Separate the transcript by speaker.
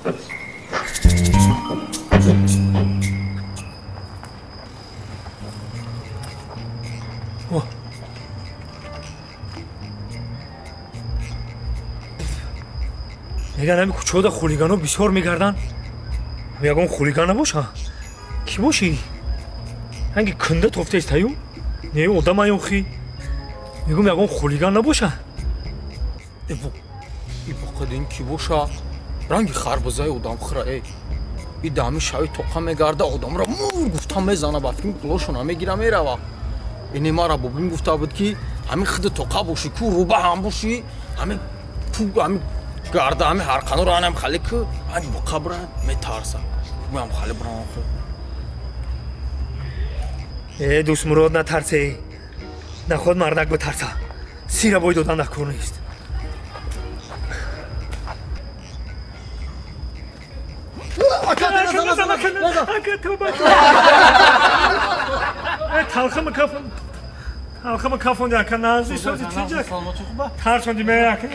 Speaker 1: Меган ҳами кӯчаҳода хулигано бисёр мегарданд. Ягон хулиган набоша? Кӣ бошӣ? Ранги кунда тофтаест аю? Не одам аюхи. Мегум ягон хулиган набоша?
Speaker 2: Ибо қадин кӣ боша? Ранги харбузаи одамхӯра э. И дами шави тоқа мегарда, одамро мур гуфта мезана, ба фикр пулошона мегира мерава. Ине мара бобим гуфта буд, ки ҳамин хиди тоқа бошӣ, ку руба ҳам бошӣ, ҳамин пу ҳамин гарда ҳамин ҳарқануро анам хали ку ҳамин буқа бира метарса. Гӯям хали бирам ху.
Speaker 1: Э, Дӯстмурод, натарсе. Наход мардак битарса. Сира бой додан дар кор нест. Талхама кафонди, ака, назди сози тинҷак. Тарсонди ме, ака.